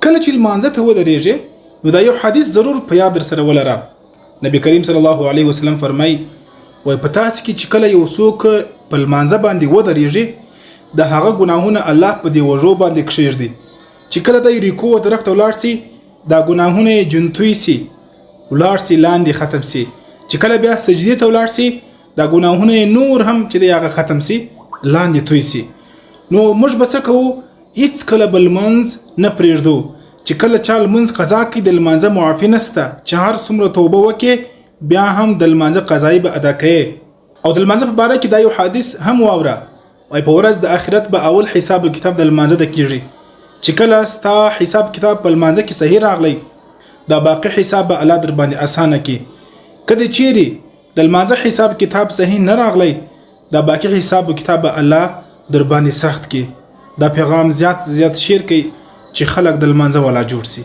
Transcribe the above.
کله چې لمانځه ته ودرېږې نو دا یو حدیث ضرور په یاد در سره ولره. نبی کریم صلی الله علیه وسلم فرمایي، وای په تاسو کې چې کله یو څوک په لمانځه باندې ودرېږي، د هغه ګناهونه الله په دې وږو باندې کښېږدي. چې کله دی رکوع طرف ته ولاړ سي، دا ګناهونه یې جنتوی سي، ولاړ سي، لاندې ختم سي. چې کله بیا سجدې ته ولاړ سي، دا ګناهونه یې نور هم چې دی هغه ختم سي، لاندې توی سي. نو موږ به څه کوو؟ هیڅکله به لمونځ نه پرېږدو. چې کله چا لمونځ قضا کوي، د لمانځه معافي نسته، چې هر څومره توبه وکې بیا هم د لمانځه قضایي به ادا کوې. او د لمانځه په باره کې دا یو حدیث هم واوره، وایي په ورځ د آخرت به اول حساب او کتاب د لمانځه د کیږي. چې کله ستا حساب کتاب په لمانځه کې صحیح راغلی، دا باقي حساب به الله در باندې اسانه کړي. که دې چیرې د لمانځه حساب کتاب صحیح نه راغلی، دا باقي حساب او کتاب به الله در باندې سخت کړي. دا پیغام زیات زیات شیر کړئ چې خلک د لمانځه والا جوړ سي.